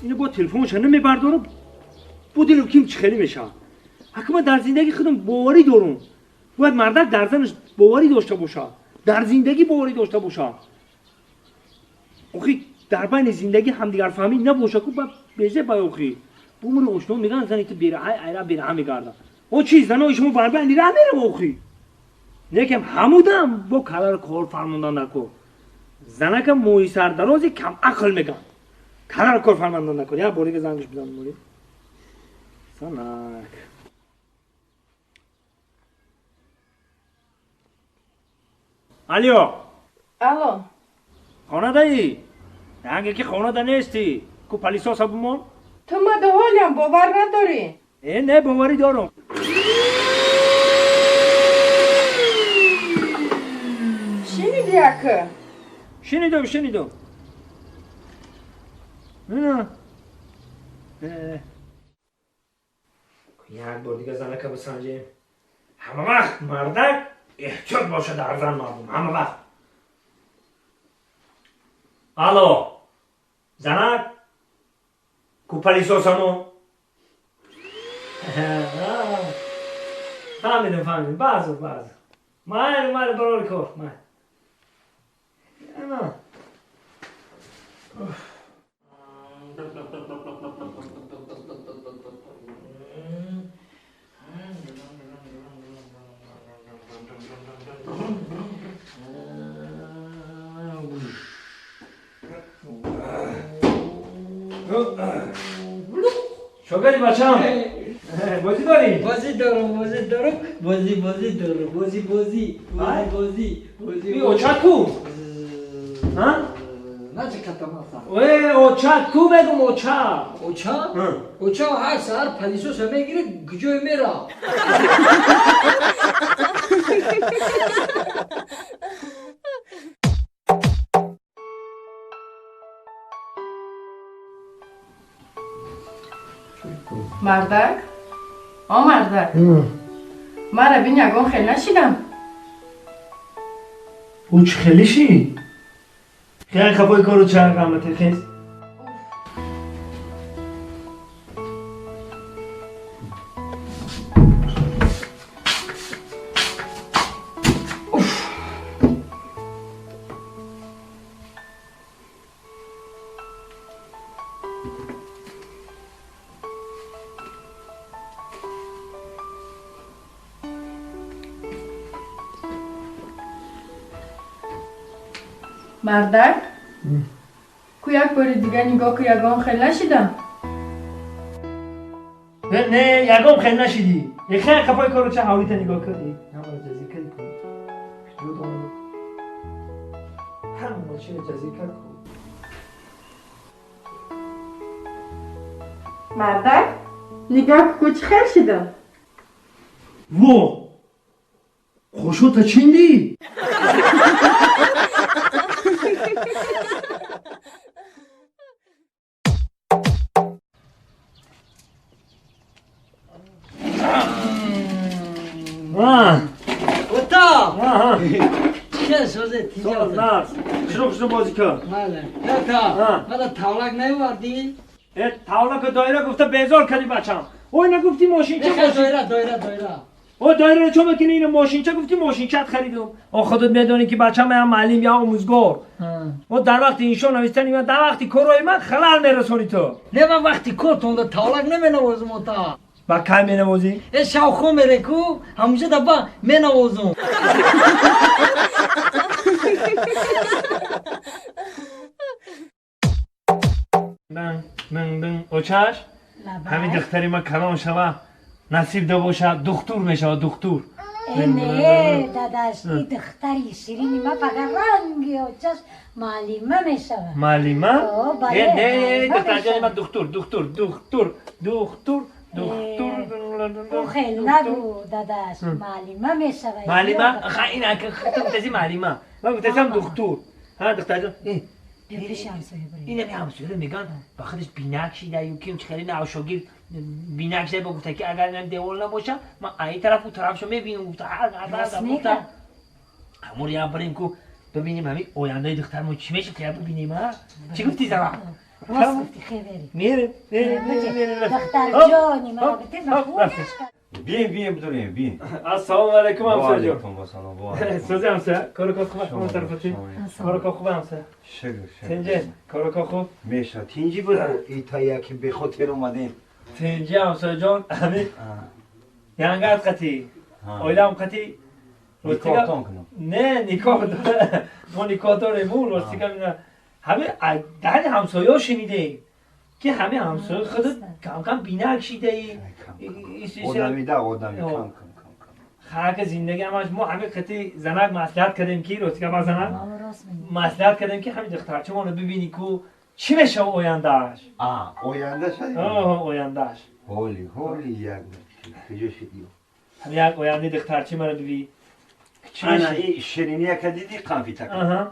اینو با تلفنش نمیبردارم بو دلم کیم چه خیلی میشه. حکم در زندگی خودم باوری دارم. باید مردک در زنش باوری داشته باشه. در زندگی باوری داشته باشه. آخی در بین زندگی همدیگر فهمی نباشه که با بیزه با آخی. بومر آشنا میگن زنی تو بیره ایرا بیره میگرده. او چی زنای شما بر بین راه میره آخی. نکم همودم با کلر کار فرماندن نکو. زنکم موی سر درازی کم عقل میگن. کلر کار فرماندن نکو. یا باری که زنگش بزن موری. سنک. الو. الو. خانه دایی؟ رنگی که خانه دا نیستی. کو پلیسا سبمون؟ تو ما ده حالیم باور نداری؟ نه باوری دارم. شنیدی اکه؟ شنیدم. نه. یک بار دیگه زنکه بسنجیم. همه وقت مردک احتیاط باشه در زن مردم. همه وقت. الو. زنک کو پلیساسمو؟ فهمیدم. بازو. مال برای کار. مال. اما. شوکری بچم بازی داری؟ بازی دارم بازی بازی بی اوچات کو؟ ها؟ نه چه کتم هستم اوه اوچات کو بگم اوچات اوچات؟ اوچات هر سهر پلیسو سمه گیره گجوی میره مردک؟ آ مردک من بین یگان خیلی نشیدم. او چه خیلی شید؟ خیلی خفای کارو چند قمته خیز؟ مردک؟ کو یک بار دیگه نگاه که یگان خیلی نشیدم. نه یگان خیلی نشیدی. خیلی خفای کارو چه حالیت نگاه کردی؟ همون جزیر کردی کن. کجا دارم؟ همون ماشین جزیر کرد کن. مردک؟ نگاه کو چه خیلی شیدم؟ وا! خوشو تا چیندی؟ اوتا چه سوزه تیجا شروع بازی کن. بله اوتا من تاولک نیوردی؟ تاولک دایره گفته بیزار کردی بچم. اوه نگفتی ماشین چه باشه؟ دایره او دایره رو چون میکنی اینو ماشین چه گفتی ماشین چت خریدم. او خودت میدونی که بچم هم معلم یا آموزگار. او در وقت اینشا نوشتن من در وقتی کارای من خلل میرسونی تو. نه من وقتی کارتون در تاولک نمینوازم اوتا. با کی مینوازی؟ شاوخو میره کو همیشه دبا مینوازم. من اوچش همین دختری ما کلام شوه نصیب ده باشه دکتر میشه دکتر. نه داداش این دختری شیرینی ما فقط رنگی اوچش معلمه میشه. معلمه؟ نه دختر جان من دکتر دکتر دکتر دکتر دکتر. او خیلی نگو داداش معلمه میشه. معلمه؟ این اگه تو گفتی معلمه من گفتم دکتر. ها دختر جان اینم همسایه میگن با خودش بینک شیده یا کیم خیلی ناشاگرد بینک شده با گفته که اگر اینم دیوال نباشه من این طرف و طرفشو میبینم. گفته هر گفته همون یه بریم کو ببینیم همین آینده دخترمون چی میشه که ببینیم. ها چی گفتی زمان؟ راست گفتی خیلی میره میره میره دختر جانی من رابطه مخونش بیایم بیایم بدوریم بیایم. السلام علیکم همسایه جان. علیکم السلام. سوزی همسایه کارو کار خوب شما طرفتی؟ کارو کار خوب همسایه. شکر شکر. تنجه کارو کار خوب؟ میشه تنجی بود ایتا یکی به خاطر اومدیم. تنجی همسایه جان همین ینگت قطی oilam قطی نکاح کنم. نه نکاح ما نکاح داریم اون راستی که همه دهن همسایه‌ها شنیده که همه همسایه خودت کم کم بینک شیده ای. آدمی ده آدمی کم کم کم کم. خاک زندگی همش ما همه قطعی زنک مصلحت کردیم که راستی که ما زنک مصلحت کردیم که همین دخترچه ما رو ببینی کو چی میشه آیندهش. آیندهش؟ آه آیندهش. هولی هولی یک کجا شدی؟ همین یک آینده دخترچه ما رو ببین. انا این شیرینیه که دیدی قنفی تکن.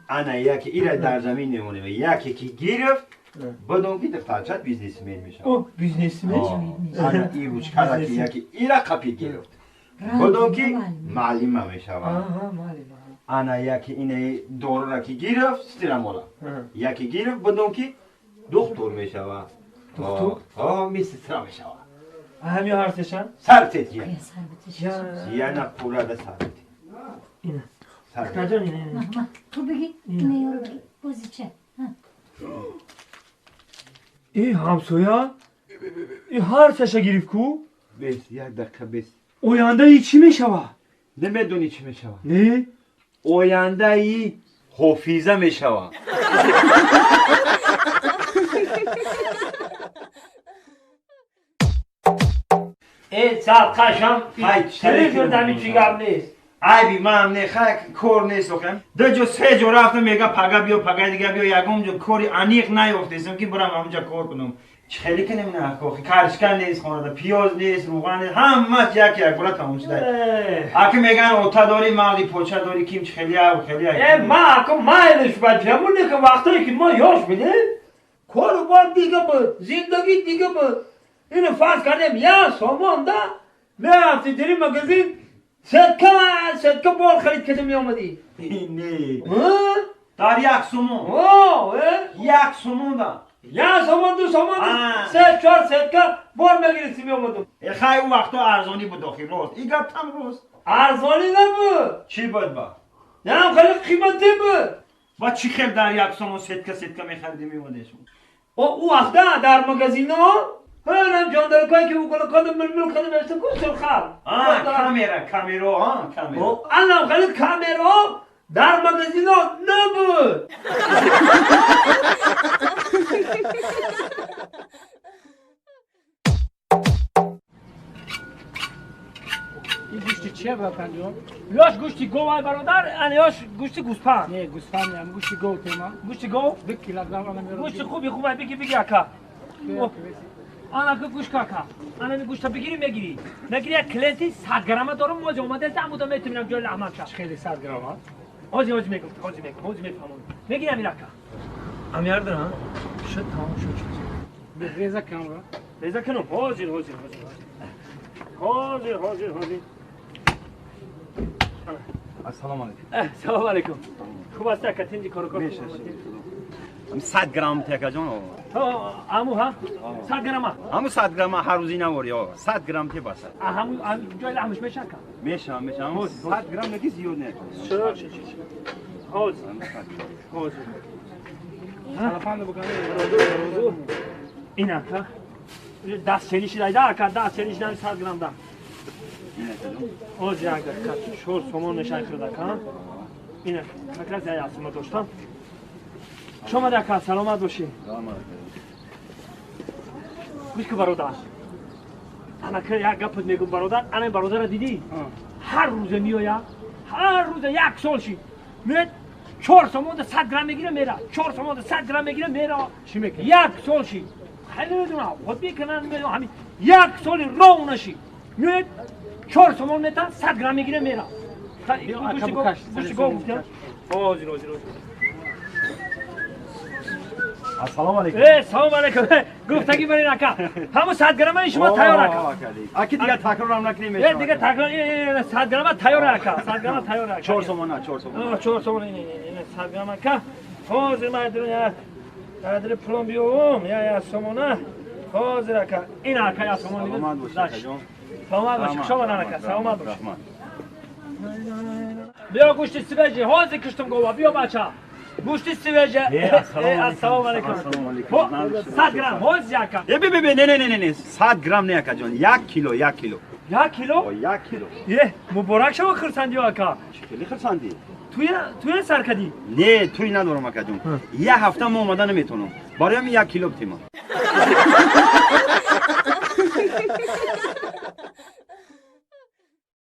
انا یکی ایره در زمین نمونه یکی که گرفت بدون که دخترچت بیزنسمن میشه. او بیزنسمن؟ انا این روچکره که یکی ایره قپی گرفت بدون که معلمه میشه. انا یکی اینه دورو را که گرفت ستیرمولا یکی گرفت بدون که دکتر میشه. دکتر؟ آه می سترا میشه. همین هر سشن؟ سر تیه. یعنی پورا ده سر تیه. اینه. دختر جان اینه. تو بگی اینه یارو بگی بازی چه؟ ای همسایه ای هر سشه گرفت کو؟ بس یک دقیقه بس. آینده ای چی میشوه؟ نمیدونی چی میشوه؟ نه؟ آینده ای حافظه میشوه. ای ساعت قشم تلویزیون دمی چی گپ نیست. عیبی من نه خک کور نیست آخه. دو جو سه جو رفتم میگه پگا بیا پگا دیگه بیا یگم جو کوری انیق نیافتیسم که برم همونجا کار کنم. خیلی کنیم نه آخه کارشکن نیست خونه پیاز نیست روغن نیست همه یک یک برا تموم شده. اگه میگن اوتا داری مالی پوچه داری کیم خیلی او خیلی. ای ما اكو مایلش بچه‌مون که وقتی که ما یاش بودیم کاروبار دیگه بود زندگی دیگه بود. اینو فرض کردیم یا سامان ده میرفتی داری مگزین سکه سکه بار خرید کردیم میامدی. نه در یک سومون. یک سومون ده یا سامان دو سامان سه چهار سکه بار میگرفتی میامدم. خیلی اون وقتا ارزانی بود آخی راست این گپ هم راست. ارزانی نبود. چی بود با؟ نه خیلی قیمتی بود. با چی خیلی در یک سومون سکه سکه میخریدی میامدیشون؟ او وقتا در مگزینا هرم جاندارکای که او کدام مل کدام است کو سرخال. کامرا کامرا ها کامرا. الان خیلی کامرا در مگزینا نبود. این گوشت چیه برادر جان؟ یاش گوشتی گو برادر، انا یاش گوشتی گوسفند. نه گوسفند نه، گوشتی گو تیما. گوشتی گو؟ 2 کیلوگرم انا میرم. گوشت خوبی خوبه بگی بگی اکا. انا که گوش کاکا، انا می گوشت بگیری میگیری. نگیری یک کلنتی 100 گرم دارم موز اومده زعمودم میتونم جای لحمه چه. خیلی 100 گرم ها. اوزی اوزی میگم، اوزی میگم، اوزی میفهمم. میگیری امیر اکا. امیر دارم. شد تمام شد. ریزه کنم را. ریزه کنم. حاضر حاضر حاضر. حاضر حاضر حاضر. السلام علیکم. السلام علیکم. خوب است که تنجی کارو کار. 100 گرم تکا جان. امو ها 100 گرم. همو 100 گرم هر روزی نوری ها 100 گرم تی بس. همو جای لحمش میشه که؟ میشه میشه. همو 100 گرم نگی زیاد نه. چه چه چه. حاضر حاضر. این اکا دست چنی شده دا اکا دست چنی شده 100 گرم دا. حاضر اکا 4 سومون میشه خرید اکا. اینه اکا زای اسم داشتم. شما دکا سلامت باشی. گوش که برادر. انا که یک گپت میگم برادر، انا برادر را دیدی؟ هر روز میآید، هر روز یک سال شی. میاد 4 سومون 100 گرم میگیره میره. 4 سومون 100 گرم میگیره میره. چی میکنه؟ یک سال شی. خیلی میدونم خود میکنن میدونم همین یک سال رو نشی. میاد 4 سومون میتن 100 گرم میگیره میره. گوش گفتم. حاضر حاضر حاضر. السلام علیکم. سلام علیکم. گفتگی برای نکا. همون 100 گرم شما تیار اکا. اکی دیگه تکرار هم نکنیم. دیگه تکرار 100 گرم تیار اکا. 100 گرم تیار اکا. 4 سومون نه 4 سومون. 4 سومون این 100 گرم اکا. حاضر ما درون Қадри пулом биём, я сомона. Ҳозир ака. Ин ака я сомона. Саломат бошед, акаҷон. Саломат бошед. Хуш омадед ака. Саломат бошед. Раҳмат. Биё гӯшти свежий, ҳозир киштум гова. Биё бача. Гӯшти свежий. Ассалому алайкум. Ассалому алайкум. Ҳо, 100 грамм ҳозир ака. Э, бе, бе, бе, не, не, не, не, не, 100 грамм не, акаҷон, 1 кило, 1 кило. 1 кило? О, 1 кило. Е, муборак шава хурсандиё ака. Чӣ хеле хурсандӣ? Туя сар кадӣ? Не, туй надорам, акаҷон. Як ҳафта мо омада наметавонам. Барои ҳамин 1 кило битема.